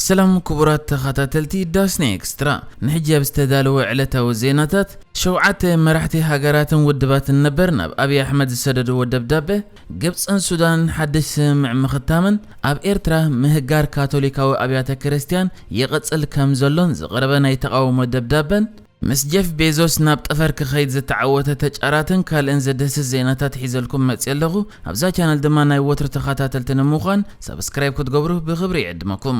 ሰላም ክቡራት ተኸታተልቲ ዳስና ኤክስትራ፣ ንሕጂ ኣብ ዝተዳለወ ዕለታዊ ዜናታት፣ ሸውዓተ መራሕቲ ሃገራትን ውድባትን ነበር ናብ ኣብይ ኣሕመድ ዝሰደድዎ ደብዳበ፣ ግብፅን ሱዳንን ሓድሽ ስምምዕ ምኽታመን፣ ኣብ ኤርትራ ምህጋር ካቶሊካዊ ኣብያተ ክርስቲያን ይቕፅል ከም ዘሎን ዝቐረበ ናይ ተቓውሞ ደብዳበን፣ ምስ ጀፍ ቤዞስ ናብ ጠፈር ክኸይድ ዝተዓወተ ተጫራትን ካልእን ዘደስስ ዜናታት ሒዘልኩም መፅእ ኣለኹ። ኣብዛ ቻነል ድማ ናይ ወትሩ ተኸታተልቲ ንምዃን ሳብስክራይብ ክትገብሩ ብኽብሪ ይዕድመኩም።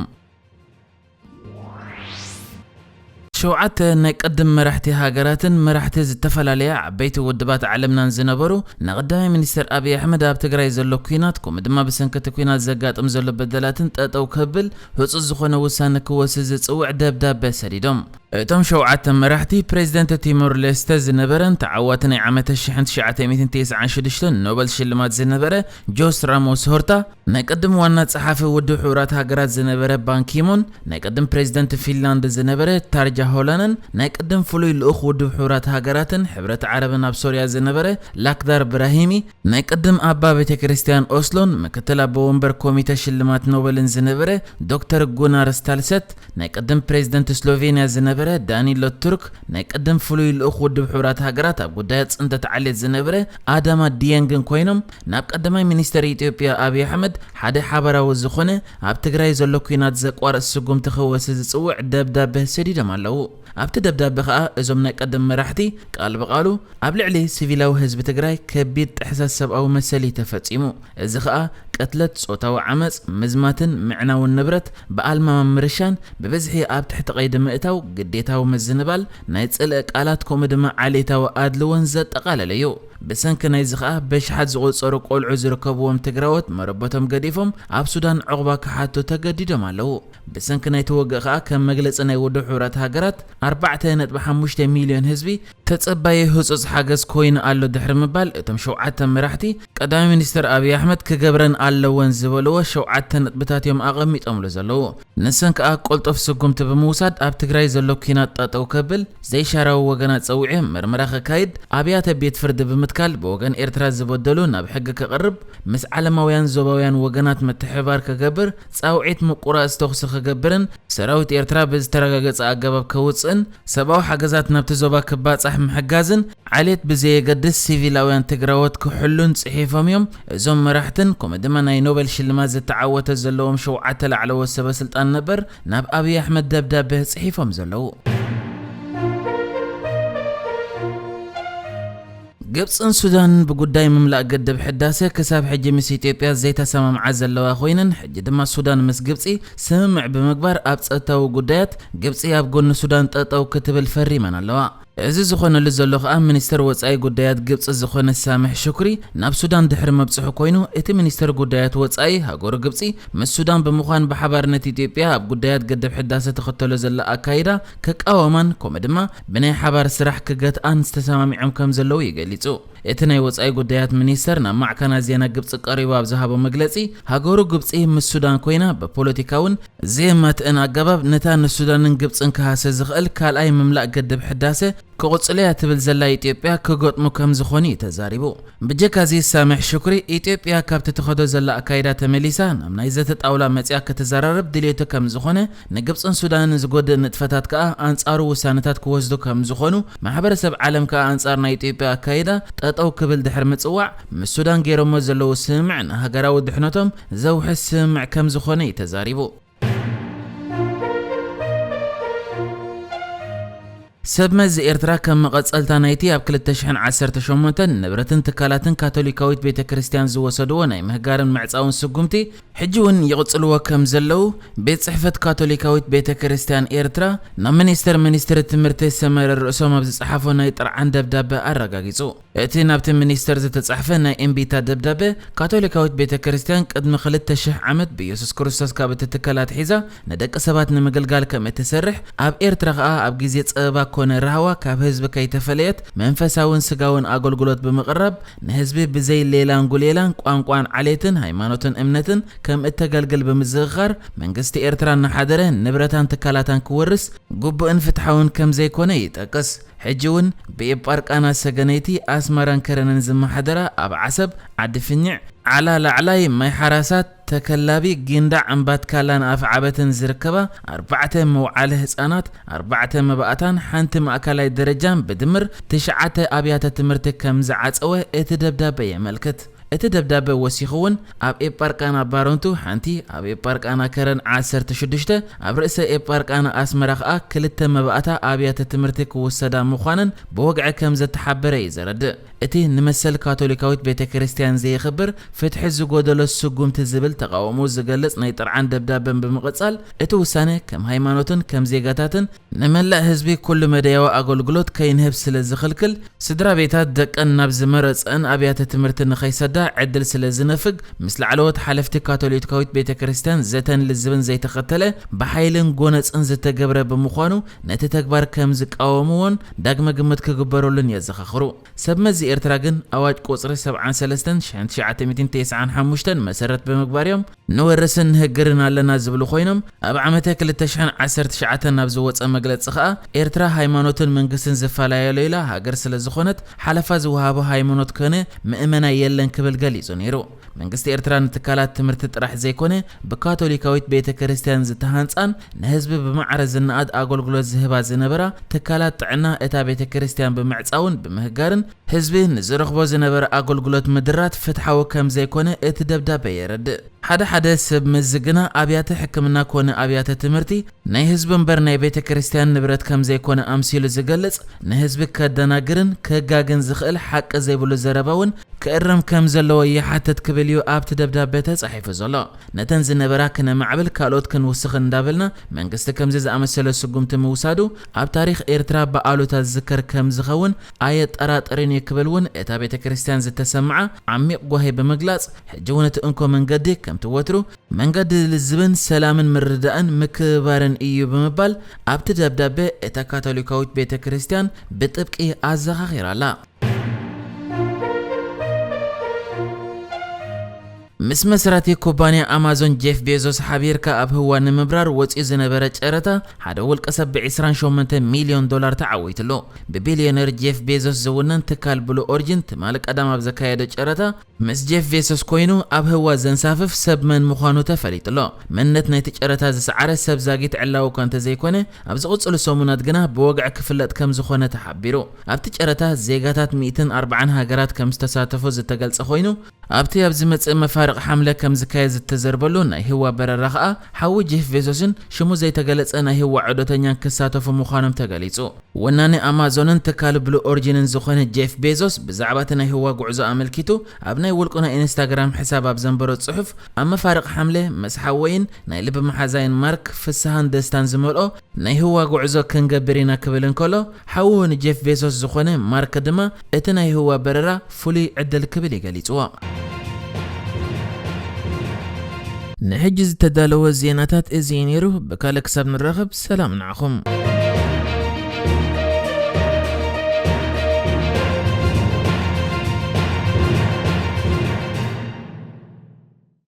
ሸውዓተ ናይ ቅድም መራሕቲ ሃገራትን መራሕቲ ዝተፈላለያ ዓበይቲ ውድባት ዓለምናን ዝነበሩ ንቀዳማይ ሚኒስትር ኣብይ ኣሕመድ ኣብ ትግራይ ዘሎ ኲናት፣ ከምኡ ድማ ብሰንኪ እቲ ኲናት ዘጋጥም ዘሎ በደላትን ጠጠው ከብል ህፁፅ ዝኾነ ውሳነ ክወስድ ዝፅውዕ ደብዳበ ሰዲዶም። እቶም ሸውዓተ መራሕቲ፣ ፕሬዚደንት ቲሞር ሌስተ ዝነበረን ተዓዋቲ ናይ ዓመተ ሽሕን ትሽዓተ ሚእትን ተስዓን ሽዱሽተን ኖበል ሽልማት ዝነበረ ጆስ ራሞስ ሆርታ፣ ናይ ቅድም ዋና ጸሓፊ ውድብ ሕቡራት ሃገራት ዝነበረ ባንኪሙን፣ ናይ ቅድም ፕሬዚደንት ፊንላንድ ዝነበረ ታርጃ ሆላንን፣ ናይ ቅድም ፍሉይ ልኡኽ ውድብ ሕቡራት ሃገራትን ሕብረት ዓረብን ኣብ ሶርያ ዝነበረ ላክዳር ብራሂሚ፣ ናይ ቅድም ኣባ ቤተ ክርስቲያን ኦስሎን ምክትል ኣቦ ወንበር ኮሚተ ሽልማት ኖበልን ዝነበረ ዶክተር ጉናር ስታልሰት፣ ናይ ቅድም ፕሬዚደንት ስሎቬንያ ዝነበረ ዳኒሎ ቱርክ፣ ናይ ቅድም ፍሉይ ልኡኽ ውድብ ሕቡራት ሃገራት ኣብ ጉዳያት ጽንተት ዓሌት ዝነበረ ኣዳማ ዲየንግን ኮይኖም፣ ናብ ቀዳማይ ሚኒስተር ኢትዮጵያ ኣብይ ኣሕመድ ሓደ ሓባራዊ ዝኾነ ኣብ ትግራይ ዘሎ ኲናት ዘቋርጽ ስጉምቲ ክወስድ ዝጽውዕ ደብዳበ ሰዲዶም ኣለዉ። ኣብቲ ደብዳበ ከኣ እዞም ናይ ቀደም መራሕቲ ቃል ብቃሉ ኣብ ልዕሊ ሲቪላዊ ህዝቢ ትግራይ ከቢድ ጥሕሰት ሰብኣዊ መሰል እዩ ተፈጺሙ። እዚ ከኣ ቅትለት፣ ጾታዊ ዓመጽ፣ ምዝማትን ምዕናውን ንብረት ብኣልማማ ምርሻን፣ ብብዝሒ ኣብ ትሕቲ ቀይዲ ምእታው፣ ግዴታዊ ምዝንባል፣ ናይ ጽልኢ ቃላት ከምኡ ድማ ዓሌታዊ ኣድልዎን ዘጠቓለለ እዩ። ብሰንኪ ናይዚ ከኣ በሽሓት ዝቑጸሩ ቆልዑ ዝርከብዎም ትግራዎት መረበቶም ገዲፎም ኣብ ሱዳን ዑቕባ ክሓቱ ተገዲዶም ኣለዉ። ብሰንኪ ናይቲ ውግእ ከኣ ከም መግለጺ ናይ ውድብ ሕቡራት ሃገራት ኣርባዕተ ነጥቢ ሓሙሽተ ሚልዮን ህዝቢ ተጸባየ ህጹጽ ሓገዝ ኮይኑ ኣሎ ድሕሪ ምባል፣ እቶም ሸውዓተ መራሕቲ ቀዳማይ ሚኒስተር ኣብይ ኣሕመድ ክገብረን ኣለወን ዝበልዎ ሸውዓተ ነጥብታት እዮም ኣቐሚጦምሉ ዘለዉ። ንሰን ከኣ ቅልጡፍ ስጉምቲ ብምውሳድ ኣብ ትግራይ ዘሎ ኲናት ጠጠው ከብል ዘይሻራዊ ወገናት ጸዊዑ ምርመራ ከካይድ፣ ኣብያተ ቤት ፍርዲ ብምትካል ብወገን ኤርትራ ዝበደሉ ናብ ሕጊ ከቕርብ፣ ምስ ዓለማውያን ዞባውያን ወገናት ምትሕብባር ክገብር፣ ጻውዒት ምቁራጽ ተኹሲ ክገብርን ሰራዊት ኤርትራ ብዝተረጋገጸ ኣገባብ ከውጽእን ሰብኣዊ ሓገዛት ናብቲ ዞባ ክባጻሕ ምሕጋዝን ዓሌት ብዘየገድስ ሲቪላውያን ትግራዎት ክሕሉን ጽሒፎም እዮም። እዞም መራሕትን ከምኡ ድማ ናይ ኖቤል ሽልማት ዝተዓወተ ዘለዎም ሸውዓተ ላዕለዎት ሰበ ስልጣን ነበር ናብ ኣብይ ኣሕመድ ደብዳበ ጽሒፎም ዘለዉ። ግብጽን ሱዳንን ብጉዳይ ምምላእ ግድብ ሕዳሰ ክሳብ ሕጂ ምስ ኢትዮጵያ ዘይተሰማምዓ ዘለዋ ኮይነን፣ ሕጂ ድማ ሱዳን ምስ ግብጺ ስምምዕ ብምግባር ኣብ ጸጥታዊ ጉዳያት ግብጺ ኣብ ጎኒ ሱዳን ጠጠው ክትብል ፈሪመን ኣለዋ። እዚ ዝኾነሉ ዘሎ ከኣ ሚኒስተር ወጻኢ ጉዳያት ግብጺ ዝኾነ ሳምሕ ሹክሪ ናብ ሱዳን ድሕሪ መብጽሑ ኮይኑ፣ እቲ ሚኒስተር ጉዳያት ወጻኢ ሃገሩ ግብጺ ምስ ሱዳን ብምዃን ብሓባርነት ኢትዮጵያ ኣብ ጉዳያት ግድብ ሕዳሰ ትኽተሎ ዘላ ኣካይዳ ክቃወማን ከምኡ ድማ ብናይ ሓባር ስራሕ ክገትኣን ዝተሰማሚዖም ከም ዘለዉ እዩ ገሊጹ። እቲ ናይ ወጻኢ ጉዳያት ሚኒስተር ናብ ማዕከናት ዜና ግብጺ ቀሪቡ ኣብ ዝሃቦ መግለጺ፣ ሃገሩ ግብጺ ምስ ሱዳን ኮይና ብፖለቲካውን ዘየማትእን ኣገባብ ነታ ንሱዳንን ግብጽን ክሃሰ ዝኽእል ካልኣይ ምምላእ ግድብ ሕዳሰ ክቕጽሎ እያ ትብል ዘላ ኢትዮጵያ ክገጥሙ ከም ዝኾኑ እዩ ተዛሪቡ። ብጀካ እዚ ሳምሕ ሹክሪ፣ ኢትዮጵያ ካብቲ ትኸዶ ዘላ ኣካይዳ ተመሊሳ ናብ ናይ ዘተ ጣውላ መጽያ ክትዘራረብ ድልየቱ ከም ዝኾነ፣ ንግብጽን ሱዳንን ዝጎድእ ንጥፈታት ከኣ ኣንጻሩ ውሳነታት ክወስዱ ከም ዝኾኑ ማሕበረሰብ ዓለም ከኣ ኣንጻር ናይ ኢትዮጵያ ኣካይዳ ጠጠው ክብል ድሕሪ ምጽዋዕ፣ ምስ ሱዳን ገይሮሞ ዘለዉ ስምምዕ ንሃገራዊ ድሕነቶም ዘውሕስ ስምምዕ ከም ዝኾነ እዩ ተዛሪቡ። ሰብ መዚ ኤርትራ ከም መቐጸልታ ናይቲ ኣብ ክልተ ሽሕን ዓሰርተ ሸሞንተን ንብረትን ትካላትን ካቶሊካዊት ቤተ ክርስቲያን ዝወሰድዎ ናይ ምህጋርን ምዕጻውን ስጉምቲ ሕጂ እውን ይቕጽልዎ ከም ዘለዉ ቤት ጽሕፈት ካቶሊካዊት ቤተ ክርስቲያን ኤርትራ ናብ ሚኒስተር ሚኒስትሪ ትምህርቲ ሰመረ ርእሶም ኣብ ዝጸሓፎ ናይ ጥርዓን ደብዳበ ኣረጋጊጹ። እቲ ናብቲ ሚኒስተር ዝተጻሕፈ ናይ እምቢታ ደብዳበ፣ ካቶሊካዊት ቤተ ክርስቲያን ቅድሚ ክልተ ሽሕ ዓመት ብኢየሱስ ክርስቶስ ካብ እትትከል ኣትሒዛ ንደቂ ሰባት ንምግልጋል ከም እትሰርሕ፣ ኣብ ኤርትራ ከኣ ኣብ ግዜ ጸበባ ኮነ ራህዋ ካብ ህዝቢ ከይተፈለየት መንፈሳውን ስጋውን ኣገልግሎት ብምቕራብ ንህዝቢ ብዘይ ሌላን ጉሌላን ቋንቋን ዓሌትን ሃይማኖትን እምነትን ከም እተገልግል ብምዝኽኻር፣ መንግስቲ ኤርትራ እናሓደረ ንብረታን ትካላታን ክወርስ ግቡእን ፍትሓውን ከም ዘይኮነ ይጠቅስ። ሕጂ እውን ብኤጳርቃና ሰገነይቲ ኣስመራን ከረንን ዝመሓደራ ኣብ ዓሰብ፣ ዓዲ ፍኝዕ፣ ዓላ ላዕላይ፣ ማይ ሓራሳት፣ ተከላቢ፣ ጊንዳዕ፣ እምባትካላን ኣፍዓበትን ዝርከባ ኣርባዕተ መውዓለ ህጻናት፣ ኣርባዕተ መባእታን ሓንቲ ማእከላይ ደረጃን ብድምር ትሽዓተ ኣብያተ ትምህርቲ ከም ዝዓጸወ እቲ ደብዳበ የመልክት። እቲ ደብዳበ ወሲኹ እውን ኣብ ኤጳርቃና ባረንቱ ሓንቲ፣ ኣብ ኤጳርቃና ከረን ዓሰርተ ሽዱሽተ፣ ኣብ ርእሰ ኤጳርቃና ኣስመራ ከኣ ክልተ መባእታ ኣብያተ ትምህርቲ ክውሰዳ ምዃነን ብወግዒ ከም ዘተሓበረ እዩ ዘረድእ። እቲ ንመሰል ካቶሊካዊት ቤተ ክርስቲያን ዘየኽብር፣ ፍትሒ ዝጎደሎ ስጉምቲ ዝብል ተቓውሞ ዝገልጽ ናይ ጥርዓን ደብዳበን ብምቕጻል፣ እቲ ውሳነ ከም ሃይማኖትን ከም ዜጋታትን ንመላእ ህዝቢ ኩሉ መደያዊ ኣገልግሎት ከይንህብ ስለ ዝኽልክል፣ ስድራ ቤታት ደቀን ናብ ዝመረጸን ኣብያተ ትምህርቲ ንኸይሰዳ ዕድል ስለ ዝነፍግ፣ ምስ ላዕለዎት ሓለፍቲ ካቶሊካዊት ቤተ ክርስቲያን ዘተን ልዝብን ዘይተኸተለ ብሓይልን ጎነጽን ዝተገብረ ብምዃኑ፣ ነቲ ተግባር ከም ዝቃወምዎን ዳግመ ግምት ክግበረሉን የዘኻኽሩ። ሰብ መዚ ኤርትራ ግን ኣዋጅ ቁጽሪ ሰብዓን ሰለስተን ሽሕን ትሽዓተ ሚእትን ተስዓን ሓሙሽተን መሰረት ብምግባር እዮም ንወርስን ንህግርን ኣለና ዝብሉ ኮይኖም፣ ኣብ ዓመተ ክልተ ሽሕን ዓሰርተ ትሽዓተን ናብ ዝወጸ መግለጺ ከኣ፣ ኤርትራ ሃይማኖትን መንግስትን ዝፈላለዩላ ሃገር ስለ ዝኾነት፣ ሓለፋ ዝወሃቦ ሃይማኖት ኮነ ምእመና የለን ክብል ገሊጹ ነይሩ። መንግስቲ ኤርትራ ንትካላት ትምህርቲ ጥራሕ ዘይኮነ፣ ብካቶሊካዊት ቤተ ክርስቲያን ዝተሃንጻን ንህዝቢ ብማዕረ ዝነኣድ ኣገልግሎት ዝህባ ዝነበራ ትካላት ጥዕና እታ ቤተ ክርስቲያን ብምዕጻውን ብምህጋርን፣ ህዝቢ ንዝረኽቦ ዝነበረ ኣገልግሎት ምድራት ፍትሓዊ ከም ዘይኮነ እቲ ደብዳበ የረድእ። ሓደ ሓደ ሰብ መዚ ግና ኣብያተ ሕክምና ኮነ ኣብያተ ትምህርቲ ናይ ህዝቢ እምበር ናይ ቤተ ክርስቲያን ንብረት ከም ዘይኮነ ኣምሲሉ ዝገልጽ፣ ንህዝቢ ከደናግርን ክህጋግን ዝኽእል ሓቂ ዘይብሉ ዘረባ እውን ክእረም ከም ዘለዎ ይሓትት ክብል እዩ ኣብቲ ደብዳበ ተጻሒፉ ዘሎ። ነተን ዝነበራ ክነማዕብል ካልኦት ክንውስኽ እንዳበልና መንግስቲ ከምዚ ዝኣመሰለ ስጉምቲ ምውሳዱ ኣብ ታሪኽ ኤርትራ ብኣሉታ ዝዝከር ከም ዝኸውን ኣየጠራጥርን እዩ ክብል እውን እታ ቤተ ክርስቲያን ዝተሰምዓ ዓሚቕ ጓሂ ብምግላጽ፣ ሕጂ እውን እቲ እንኮ መንገዲ ከምቲ ወትሩ መንገዲ ልዝብን ሰላምን ምርዳእን ምክብባርን እዩ ብምባል ኣብቲ ደብዳበ እታ ካቶሊካዊት ቤተ ክርስቲያን ብጥብቂ ኣዘኻኺራ ኣላ። ምስ መስራቲ ኩባንያ ኣማዞን ጄፍ ቤዞስ ሓቢርካ ኣብ ህዋ ንምብራር ወጺኡ ዝነበረ ጨረታ፣ ሓደ ውልቀ ሰብ ብ ዕስራን ሸሞንተን ሚልዮን ዶላር ተዓዊትሉ። ብቢልዮነር ጄፍ ቤዞስ ዝውነን ትካል ብሉ ኦሪጅን ትማሊ ቀዳም ኣብ ዘካየዶ ጨረታ፣ ምስ ጄፍ ቤዞስ ኮይኑ ኣብ ህዋ ዘንሳፍፍ ሰብ መን ምዃኑ ተፈሊጡሎ። መንነት ናይቲ ጨረታ ዝሰዓረ ሰብ ዛጊት ዕላዊ እኳ እንተዘይኮነ፣ ኣብ ዝቕጽሉ ሰሙናት ግና ብወግዒ ክፍለጥ ከም ዝኾነ ተሓቢሩ። ኣብቲ ጨረታ ዜጋታት ሚእትን ኣርባዓን ሃገራት ከም ዝተሳተፉ ዝተገልጸ ኮይኑ፣ ኣብቲ ኣብ ዝመጽእ መፋርቕ ሓምለ ከም ዝካየድ ዝተዘርበሉ ናይ ህዋ በረራ ከኣ፣ ሓዊ ጄፍ ቤዞስን ሽሙ ዘይተገለጸ ናይ ህዋ ዑደተኛን ክሳተፉ ምዃኖም ተገሊጹ። ወናኒ ኣማዞንን ትካል ብሉ ኦሪጅንን ዝኾነ ጄፍ ቤዞስ ብዛዕባ እቲ ናይ ህዋ ጉዕዞ ኣመልኪቱ ኣብ ናይ ውልቁ ናይ ኢንስታግራም ሕሳብ ኣብ ዘንበሮ ጽሑፍ፣ ኣብ መፋርቕ ሓምለ ምስ ሓወይን ናይ ልቢ መሓዛይን ማርክ ፍስሃን ደስታን ዝመልኦ ናይ ህዋ ጉዕዞ ክንገብር ኢና ክብል እንከሎ፣ ሓውሁ ንጄፍ ቤዞስ ዝኾነ ማርክ ድማ እቲ ናይ ህዋ በረራ ፍሉይ ዕድል ክብል እዩ ገሊጽዎ። ንሕጂ ዝተዳለወ ዜናታት እዚ እዩ ነይሩ። ብካልእ ክሳብ ንራኸብ ሰላም ንዓኹም።